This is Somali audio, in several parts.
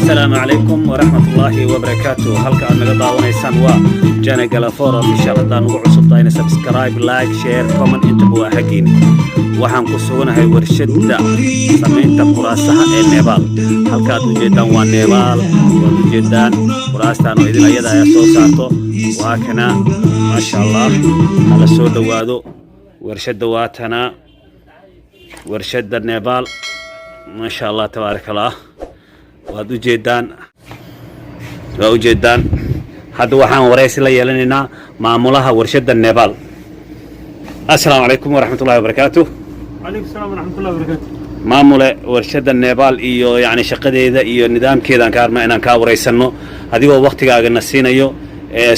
Asalaamu calaykum waraxmatullaahi wabarakaatu. Halka aad naga daawanaysaan waa Jane Galafor Official. Haddaan ugu cusub tahayna, subscribe, like, share, comment intaba waa xaggiin. Waxaan ku suganahay warshadda samaynta kuraasaha ee Nebaal. Halka aad ujeedaan waa Nebaal. Waad ujeedaan kuraastaan oo idin ayada ayaa soo saarto. Waa kana, maasha Allah, hala soo dhowaado. Warshadda waa tanaa, warshadda Nebaal. Maasha Allah, tabaaraka Allah. Waad ujeedaan, waa ujeedaan. Hadda waxaan waraysi la yeelanaynaa maamulaha warshadda Nebaal. Assalaamu calaykum waraxmatullahi wabarakaatu. عليكم السلام ورحمة الله وبركاته. Maamule, warshadda Nebaal iyo yacni shaqadeeda iyo nidaamkeedaan ka arna inaan kaa waraysanno adigoo waktigaagana siinayo.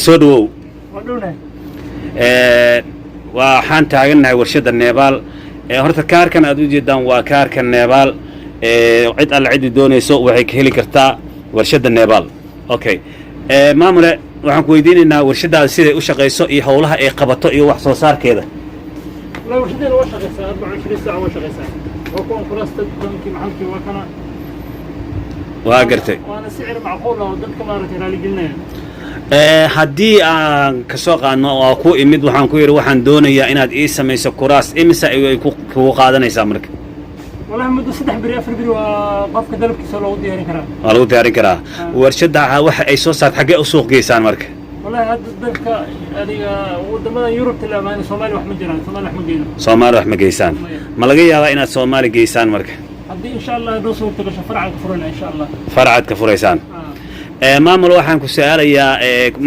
Soo dhawow. Wadhownahay. Waxaan taagannahay warshadda Nebaal. Horta kaarkan aad ujeedaan waa kaarka Nebaal. Cid alle ciddi doonayso waxay ka heli kartaa warshadda Nebaal. Okay, maamule, waxaan ku weydiinaynaa warshaddaada siday u shaqayso iyo howlaha ay qabato iyo wax soo saarkeeda. لا، warshaddeena waa shaqaysaa, 24 saac waa shaqaysaa. Waa kuwan kuraasta tobankii maxalkii waa kana. Waa gartay. Waana sicir macquul ah oo dadka maaragtay raaligelinaya. Haddii aan kasoo qaadno oo ku imid, waxaan ku yidhi waxaan doonayaa inaad ii samayso kuraas, imisa ay kugu qaadanaysaa marka? والله muddo 3 beri, 4 beri waa qofka dalabkiisa loogu diyaarin karaa. Waa lagu diyaarin karaa. Warshadda waxa ay soo saarta xaggee u suuq geysaan marka? والله hadda dalka adiga wadamada Yurub tilaamaan, Soomaaliya wax ma jiraan, Soomaaliya wax ma geyno. Soomaali wax ma geysaan? Ma laga yaabaa inaad Soomaali geysaan marka? Haddii insha Allah noo suurta gasho, farcan ka furana insha Allah. Farcad ka furaysaan. Maamul, waxaan ku su-aalayaa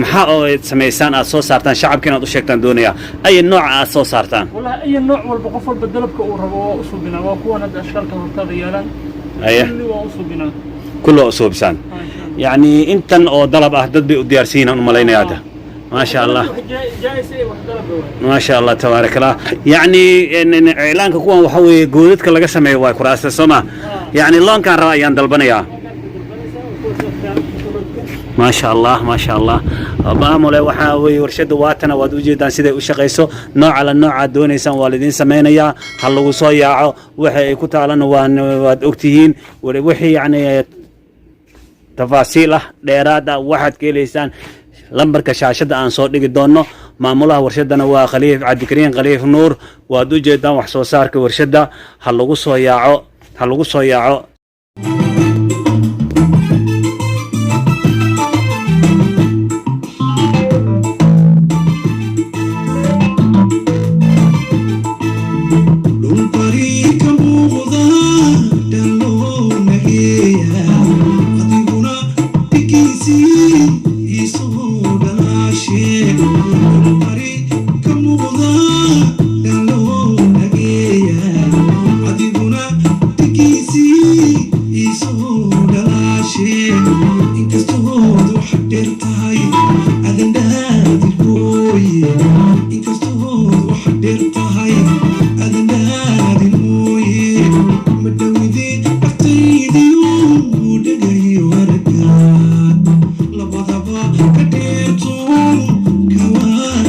maxaa oo samaysaan, aad soo saartaan? Shacabka inaad u sheegtaan doonayaa ay nooca aad soo saartaan. والله أي nooc walba, qof walba dalabka uu rabo waa u subinaa. Waa kuwan hadda ashkaalka hortaada yaalaan. Kulli waa u subinaa. Kulli waa u suubisaan? Ah, insha Allah. Yacni intan oo dalab ah dad bay u diyaarsan yihiin aan u malaynaya hadda. Maasha Allah. Wax jaa'is eh, wax dalab waay. Maasha Allah, tabaarak Allah. Yacni iclaanka kuwan waxa weeye goodadka laga sameeyo waa kuraasta, soo ma? Yacni loonkaan raba ayaan dalbanayaa. Maasha Allah, maasha Allah. Maamule, waxaa weeye warshadda waatana, waad ujeedaan siday u shaqayso. Nooca la noocaad doonaysaan waa laidin samaynayaa. Ha lagu soo yaaco. Waxa ay ku taalana waad ogtihiin. Wixii yacni tafaasiil ah dheeraad ah waxaad ka helaysaan lambarka shaashadda aan soo dhigi doono. Maamulaha warshaddana waa Khaliif Cabdikariin Khaliif Nuur. Waad u jeedaan wax soo saarka warshadda. Ha lagu soo yaaco, ha lagu soo yaaco. Dhulbari ka muuqda dhaloo nageeya, adiguna dhigiisii iisoo dhalaashee. Dhulbari ka muuqda dhaloo nageeya, adiguna dhigiisii iisoo dhalaashee. Inkastood wax dheer tahay adan dhaadirkooye, inkastoo